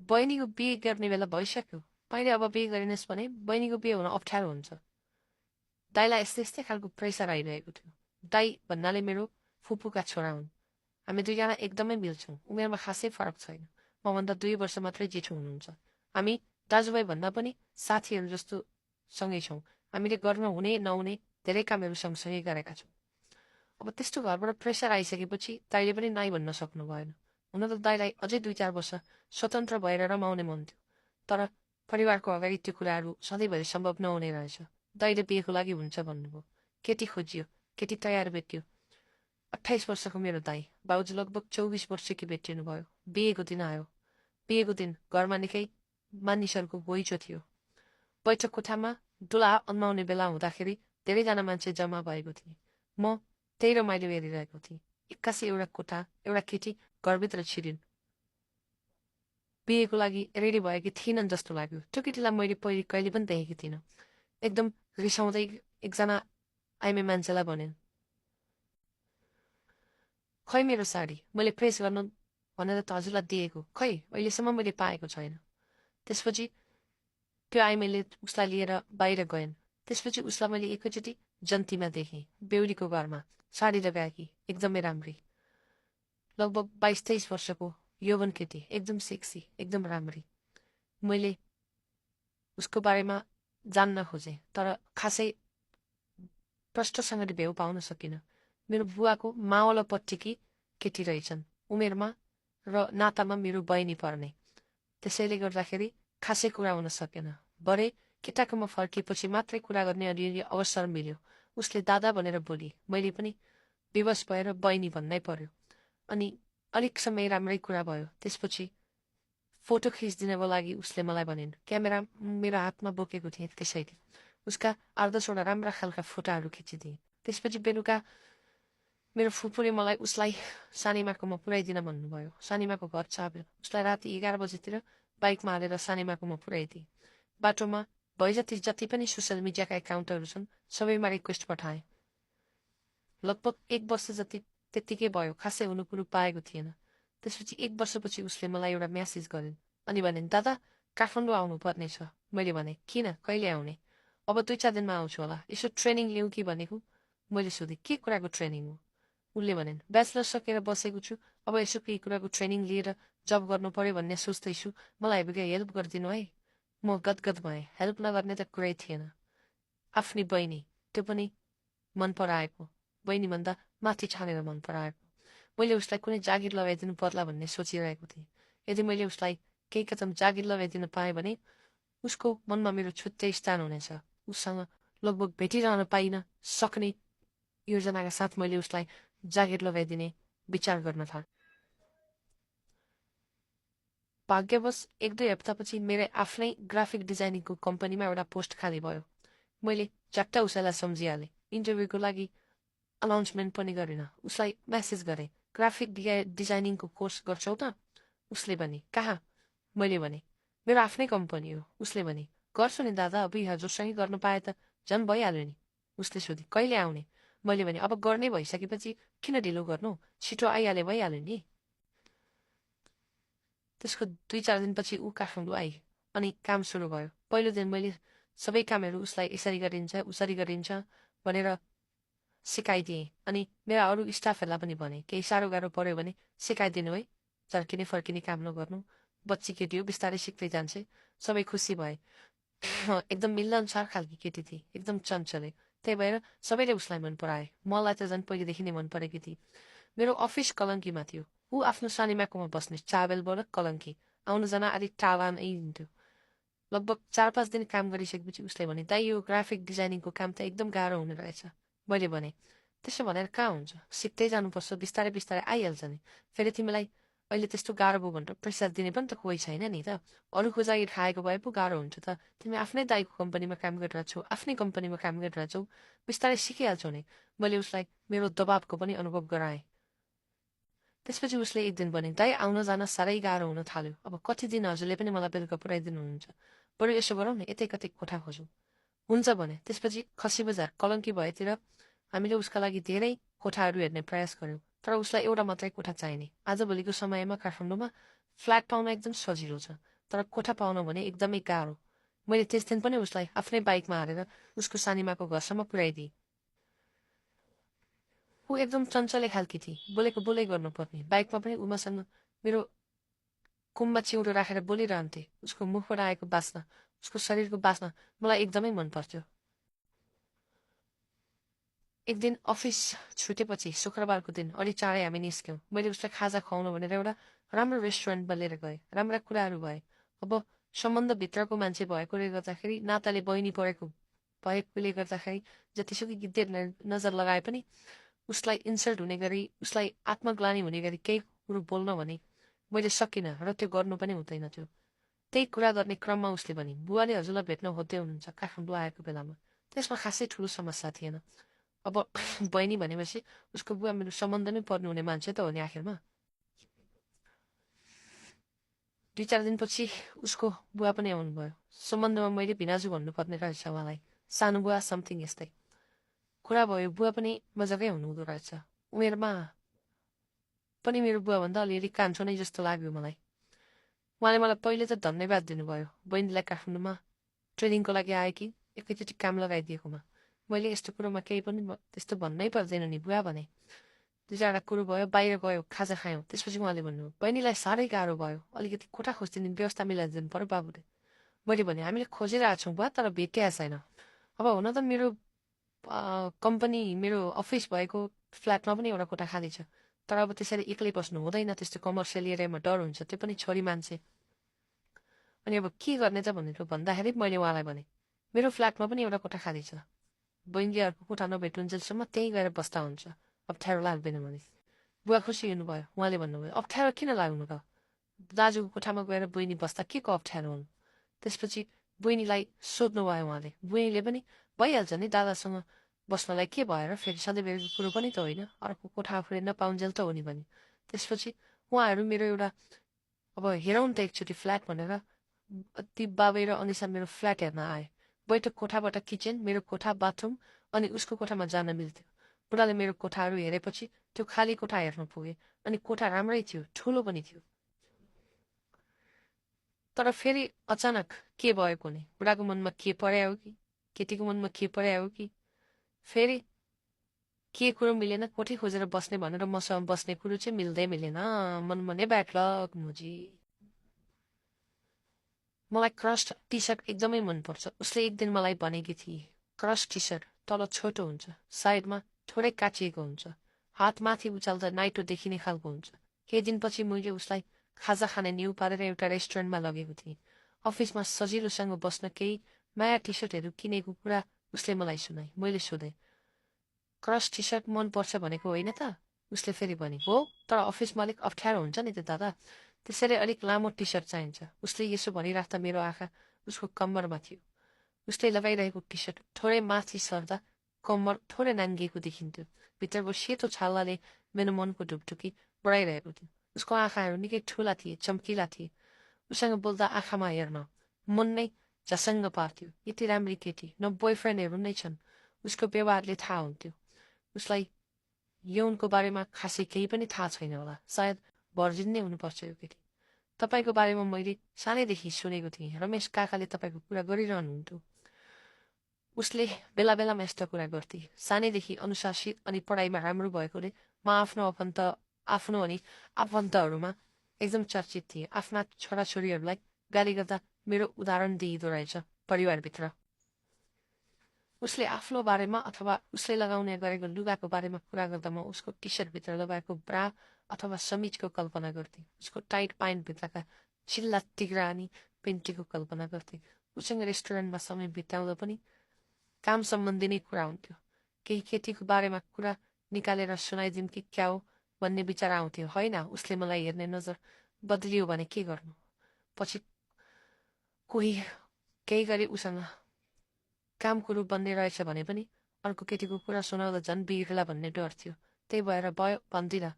बहिनीको बिहे गर्ने बेला भइसक्यो। मैले अब बिहे गरिनस् भने बहिनीको बिहे हुन अप्ठ्यारो हुन्छ। दाइलाई यस्तै यस्तै खालको प्रेसर आइरहेको थियो। दाइ भन्नाले मेरो फुपूका छोरा हुन्। हामी दुईजना एकदमै मिल्छौँ। उमेरमा खासै फरक छैन। मभन्दा 2 वर्ष मात्रै जेठो हुनुहुन्छ। हामी दाजुभाइ भन्दा पनि साथीहरू जस्तो सँगै छौँ। हामीले गर्न हुने नहुने धेरै कामहरू सँगसँगै गरेका छौँ। अब त्यस्तो घरबाट प्रेसर आइसकेपछि दाइले पनि नाइ भन्न सक्नु भएन। हुन त दाइलाई अझै 2-4 वर्ष स्वतन्त्र भएर रमाउने मन थियो। तर परिवारको अगाडि त्यो कुराहरू सधैँभरि सम्भव नहुने रहेछ। दाइले बिहेको लागि हुन्छ भन्नुभयो। केटी खोजियो, केटी तयार भेटियो। 28 वर्षको मेरो दाइ, बाउजू लगभग 24 वर्षकी भेटिनु भयो। बिहेको दिन आयो। बिहेको दिन घरमा निकै मानिसहरूको घोइचो थियो। बैठक कोठामा डुला अन्माउने बेला हुँदाखेरि धेरैजना मान्छे जम्मा भएको थिए। म त्यही रमाइलो हेरिरहेको थिएँ। एक्कासी एउटा कोठा, एउटा केटी घरभित्र छिरिन्। बिहेको लागि रेडी भएकी थिइनन् जस्तो लाग्यो। त्यो केटीलाई मैले पहिले कहिले पनि देखेकी थिइनँ। एकदम रिसाउँदै एकजना आइमे मान्छेलाई भनेन्, खै मेरो साडी, मैले प्रेस गर्नु भनेर त हजुरलाई दिएको, खै अहिलेसम्म मैले पाएको छैन। त्यसपछि त्यो आइमेले उसलाई लिएर बाहिर गएन्। त्यसपछि उसलाई मैले एकैचोटि जन्तीमा देखेँ, बेहुलीको घरमा, साडी लगाएकी, एकदमै राम्री। लगभग 22-23 वर्षको यौवन केटी, एकदम सेक्सी, एकदम राम्री। मैले उसको बारेमा जान्न खोजेँ, तर खासै प्रष्टसँगले भेउ पाउन सकिनँ। मेरो बुवाको मावलपट्टिकी केटी रहेछन्, उमेरमा र नातामा मेरो बहिनी पर्ने। त्यसैले गर्दाखेरि खासै कुरा हुन सकेन। बरे केटाकोमा फर्किएपछि मात्रै कुरा गर्ने अलिअलि अवसर मिल्यो। उसले दादा भनेर बोली। मैले पनि विवश भएर बहिनी भन्नै पर्यो। अनि अलिक समय राम्रै कुरा भयो। त्यसपछि फोटो खिचिदिनको लागि उसले मलाई भनिन्। क्यामेरा मेरो हातमा बोकेको थिएँ त्यसैले। उसका 8-10वटा राम्रा खालका फोटाहरू खिचिदिए। त्यसपछि बेलुका मेरो फुपूले मलाई उसलाई सानीमाकोमा पुर्याइदिन भन्नुभयो। सानीमाको घर चाब्यो। उसलाई राति 11 बजेतिर बाइकमा हालेर सानीमाकोमा पुर्याइदिए। बाटोमा जति पनि सोसियल मिडियाका एकाउन्टहरू छन् सबैमा रिक्वेस्ट पठाएँ। लगभग 1 वर्ष जति त्यत्तिकै भयो। खासै हुनु पाएको थिएन। त्यसपछि 1 वर्षपछि उसले मलाई एउटा म्यासेज गरिन्। अनि भनिन्, दादा काठमाडौँ आउनुपर्ने छ। मैले भने, किन, कहिले आउने? अब 2-4 दिनमा आउँछु होला। यसो ट्रेनिङ लिउँ कि भनेको। मैले सोधेँ, के कुराको ट्रेनिङ हो? उनले भनिन्, ब्याचलर सकेर बसेको छु। अब यसो केही कुराको ट्रेनिङ लिएर जब गर्नु पर्यो भन्ने सोच्दैछु। मलाई हेल्प गरिदिनु है। म गदगद भएँ। हेल्प नगर्ने त कुरै थिएन। आफ्नी बहिनी, त्यो पनि मन पराएको, बहिनीभन्दा माथि ठानेर मन पराएको। मैले उसलाई कुनै जागिर लगाइदिनु पर्ला भन्ने सोचिरहेको थिएँ। यदि मैले उसलाई केही कदम जागिर लगाइदिन पाएँ भने उसको मनमा मेरो छुट्टै स्थान हुनेछ। उसँग लगभग भेटिरहन पाइन सक्ने योजनाका साथ मैले उसलाई जागिर लगाइदिने विचार गर्न थालेँ। भाग्यवश 1-2 हप्तापछि मेरो आफ्नै ग्राफिक डिजाइनिङको कम्पनीमा एउटा पोस्ट खाली भयो। मैले झट्ट उसैलाई सम्झिहालेँ। इन्टरभ्यूको लागि अनाउन्समेन्ट पनि गरिनँ। उसलाई मेसेज गरेँ, ग्राफिक डिजाइनिङको कोर्स गर्छौ त? उसले भने, कहाँ? मैले भने, मेरो आफ्नै कम्पनी हो। उसले भने, गर्छु नि दादा, अबुई हजुरसँगै गर्न पाए त झन् भइहाल्यो नि। उसले सोधी, कहिले आउने? मैले भने, अब गर्ने भइसकेपछि किन ढिलो गर्नु? छिटो आइहाले भइहाल्यो नि। त्यसको 2-4 दिनपछि ऊ काठमाडौँ आई अनि काम सुरु भयो। पहिलो दिन मैले सबै कामहरू उसलाई यसरी गरिन्छ, उसरी गरिन्छ भनेर सिकाइदिएँ। अनि मेरा अरू स्टाफहरूलाई पनि भने, केही साह्रो गाह्रो पर्यो भने सिकाइदिनु है। झर्किने फर्किने काम नगर्नु। बच्ची केटी हो, बिस्तारै सिक्दै जान्छे। सबै खुसी भए। एकदम मिल्दनसार खालकी केटी थिए, एकदम चञ्चले। त्यही भएर सबैले उसलाई मन पराए। मलाई त झन् पहिलेदेखि नै मन परेकी थिए। मेरो अफिस कलङ्कीमा थियो। ऊ आफ्नो सानीमाकोमा बस्ने, चाबेलबाट कलङ्की। आउनु जान अलिक टाढा नै हुन्थ्यो। लगभग 4-5 दिन काम गरिसकेपछि उसले भने, दाइ यो ग्राफिक डिजाइनिङको काम त एकदम गाह्रो हुने रहेछ। मैले भने, त्यसो भनेर कहाँ हुन्छ? सिक्दै जानुपर्छ, बिस्तारै बिस्तारै आइहाल्छ नि। फेरि तिमीलाई अहिले त्यस्तो गाह्रो भयो भनेर प्रेसर दिने पनि त कोही छैन नि त। अरूको जागिर खाएको भए पो गाह्रो हुन्छ त। तिमी आफ्नै दाइको कम्पनीमा काम गरिरहेछौ, आफ्नै कम्पनीमा काम गरिरहेछौ, बिस्तारै सिकिहाल्छौ नि। मैले उसलाई मेरो दबावको पनि अनुभव गराएँ। त्यसपछि उसले एक दिन भने, दाइ आउन जान साह्रै गाह्रो हुन थाल्यो। अब कति दिन हजुरले पनि मलाई बेलुका पुऱ्याइदिनुहुन्छ? बरु यसो गरौँ न, यतै कतै कोठा खोजौँ। हुन्छ भने। त्यसपछि खसी बजार कलङ्की भएतिर हामीले उसका लागि धेरै कोठाहरू हेर्ने प्रयास गर्यौँ। तर उसलाई एउटा मात्रै कोठा चाहिने। आजभोलिको समयमा काठमाडौँमा फ्ल्याट पाउन एकदम सजिलो छ, तर कोठा पाउन भने एकदमै गाह्रो। मैले त्यस दिन पनि उसलाई आफ्नै बाइकमा हालेर उसको सानीमाको घरसम्म पुर्याइदिएँ। ऊ एकदम चञ्चले खालकी थिए, बोलेको बोलै गर्नुपर्ने। बाइकमा पनि ऊ मसँग मेरो कुममा चिउँडो राखेर बोलिरहन्थे। उसको मुखबाट आएको बास्ना, उसको शरीरको बास्ना मलाई एकदमै मन पर्थ्यो। एक दिन अफिस छुटेपछि शुक्रबारको दिन अलि चाँडै हामी निस्क्यौँ। मैले उसलाई खाजा खुवाउनु भनेर एउटा राम्रो रेस्टुरेन्टमा लिएर गएँ। राम्रा कुराहरू भए। अब सम्बन्धभित्रको मान्छे भएकोले गर्दाखेरि नाताले बहिनी परेको भएकोले गर्दाखेरि जतिसुकै गिद्धे नजर लगाए पनि उसलाई इन्सल्ट हुने गरी, उसलाई आत्मग्लानी हुने गरी केही कुरो बोल्न भने मैले सकिनँ र त्यो गर्नु पनि हुँदैन थियो। त्यही कुरा गर्ने क्रममा उसले भने, बुवाले हजुरलाई भेट्न खोज्दै हुनुहुन्छ काठमाडौँ आएको बेलामा। त्यसमा खासै ठुलो समस्या थिएन। अब बहिनी भनेपछि उसको बुवा मेरो सम्बन्धमै पर्नुहुने मान्छे त हो नि आखिरमा। 2-4 दिनपछि उसको बुवा पनि आउनुभयो। सम्बन्धमा मैले भिनाजु भन्नुपर्ने रहेछ उहाँलाई। सानो बुवा समथिङ यस्तै। कुरा भयो, बुवा पनि मजाकै हुनुहुँदो रहेछ। उमेरमा पनि मेरो बुवाभन्दा अलिअलि कान्छो नै जस्तो लाग्यो मलाई। उहाँले मलाई पहिले त धन्यवाद दिनुभयो, बहिनीलाई काठमाडौँमा ट्रेनिङको लागि आए कि एकैचोटि काम लगाइदिएकोमा। मैले यस्तो कुरोमा केही पनि त्यस्तो भन्नै पर्दैन नि बुवा भने। 2-4 कुरो भयो, बाहिर गयो, खाजा खायौँ। त्यसपछि उहाँले भन्नुभयो, बहिनीलाई साह्रै गाह्रो भयो, अलिकति कोठा खोजिदिनु व्यवस्था मिलाइदिनु पर्यो बाबुले। मैले भने, हामीले खोजिरहेको छौँ बुवा, तर भेटिया छैन। अब हुन त मेरो कम्पनी, मेरो अफिस भएको फ्ल्याटमा पनि एउटा कोठा खाली छ। तर अब त्यसरी एक्लै बस्नु हुँदैन, त्यस्तो कमर्सियल एरियामा डर हुन्छ, त्यो पनि छोरी मान्छे। अनि अब के गर्ने त भनेर भन्दाखेरि मैले उहाँलाई भने, मेरो फ्ल्याटमा पनि एउटा कोठा खाली छ। बहिनीले अर्को कोठा नभेटुन्जेलसम्म त्यहीँ गएर बस्दा हुन्छ, अप्ठ्यारो लाग्दैन भने। बुवा खुसी हुनुभयो। उहाँले भन्नुभयो, अप्ठ्यारो किन लाग्नु त? दाजुको कोठामा गएर बहिनी बस्दा के को अप्ठ्यारो हुनु? त्यसपछि बहिनीलाई सोध्नुभयो उहाँले। बहिनीले पनि भइहाल्छ नि दादासँग बस्नलाई के भएर, फेरि सधैँभरिको कुरो पनि त होइन, अर्को कोठा आफूले नपाउन्जेल त हो नि भने। त्यसपछि उहाँहरू मेरो एउटा अब हेरौँ त एकचोटि फ्ल्याट भनेर ती बाबै र अनिसा मेरो फ्ल्याट हेर्न आए। बैठक कोठाबाट किचन, मेरो कोठा, बाथरुम अनि उसको कोठामा जान मिल्थ्यो। बुढाले मेरो कोठाहरू हेरेपछि त्यो खाली कोठा हेर्न पुगे। अनि कोठा राम्रै थियो, ठुलो पनि थियो। तर फेरि अचानक के भएको नि, बुढाको मनमा के पर्यायो कि, केटीको मनमा के पर्यायो कि, फेरि के कुरो मिलेन, कोठी खोजेर बस्ने भनेर मसँग बस्ने कुरो चाहिँ मिल्दै मिलेन। मनमा नै ब्याडलक मुजी। मलाई क्रस टी सर्ट एकदमै मनपर्छ। उसले एक दिन मलाई भनेकी थिए, क्रस टी सर्ट तल छोटो हुन्छ, साइडमा थोरै काचिएको हुन्छ, हात माथि उचाल्दा नाइटो देखिने खालको हुन्छ। केही दिनपछि मैले उसलाई खाजा खाने न्यु पारेर एउटा रेस्टुरेन्टमा लगेको थिएँ। अफिसमा सजिलोसँग बस्न केही नयाँ टी सर्टहरू किनेको कुरा उसले मलाई सुनाए। मैले सोधेँ, क्रस टी सर्ट मनपर्छ भनेको होइन त? उसले फेरि भने, हो, तर अफिसमा अलिक अप्ठ्यारो हुन्छ नि त दादा, त्यसैले अलिक लामो टी सर्ट चाहिन्छ। उसले यसो भनिराख्दा मेरो आँखा उसको कम्मरमा थियो। उसले लगाइरहेको टी सर्ट थोरै माथि सर्दा कम्मर थोरै नाङ्गिएको देखिन्थ्यो। भित्रको सेतो छालाले मेरो मनको ढुकढुकी बढाइरहेको थियो। उसको आँखाहरू निकै ठुला थिए, चम्किला थिए। उसँग बोल्दा आँखामा हेर्न मन नै झसङ्ग पार्थ्यो। यति राम्री केटी, न बोयफ्रेन्डहरू नै छन्। उसको व्यवहारले थाहा हुन्थ्यो उसलाई यौनको बारेमा खासै केही पनि थाहा छैन होला। सायद भर्जिन नै हुनुपर्छ यो केटी। तपाईँको बारेमा मैले सानैदेखि सुनेको थिएँ। रमेश काकाले तपाईँको कुरा गरिरहनुहुन्थ्यो। उसले बेला बेलामा यस्ता कुरा गर्थे। सानैदेखि अनुशासित अनि पढाइमा राम्रो भएकोले म आफ्नो अनि आफन्तहरूमा एकदम चर्चित थिए। आफ्ना छोराछोरीहरूलाई गाली गर्दा मेरो उदाहरण दिइदो रहेछ परिवारभित्र। उसले आफ्नो बारेमा अथवा उसले लगाउने गरेको लुगाको बारेमा कुरा गर्दा म उसको टी सर्टभित्र लगाएको ब्रा अथवा समिजको कल्पना गर्थेँ। उसको टाइट प्यान्टभित्रका चिल्ला तिग्रानी पेन्टीको कल्पना गर्थेँ। उसँग रेस्टुरेन्टमा समय बिताउँदा पनि काम सम्बन्धी नै कुरा हुन्थ्यो। केही केटीको बारेमा कुरा निकालेर सुनाइदिउँ कि क्या हो भन्ने विचार आउँथ्यो। होइन, उसले मलाई हेर्ने नजर बदलियो भने के गर्नु? पछि कोही केही गरी उसँग काम कुरो बन्ने रहेछ भने पनि अर्को केटीको कुरा सुनाउँदा झन् बिग्रला भन्ने डर थियो। त्यही भएर भयो भन्दिनँ,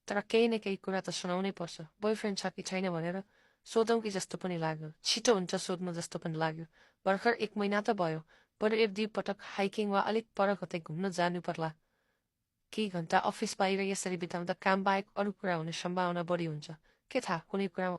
तर केही न केही कुरा त सुनाउनै पर्छ। बोयफ्रेन्ड छ कि छैन भनेर सोधौँ कि जस्तो पनि लाग्यो। छिटो हुन्छ सोध्नु जस्तो पनि लाग्यो। भर्खर 1 महिना त भयो। बरु 1-2 पटक हाइकिङ वा अलिक पर कतै घुम्न जानु पर्ला। केही घन्टा अफिस बाहिर यसरी बिताउँदा काम बाहेक अरू कुरा हुने सम्भावना बढी हुन्छ। के थाहा, कुनै कुरा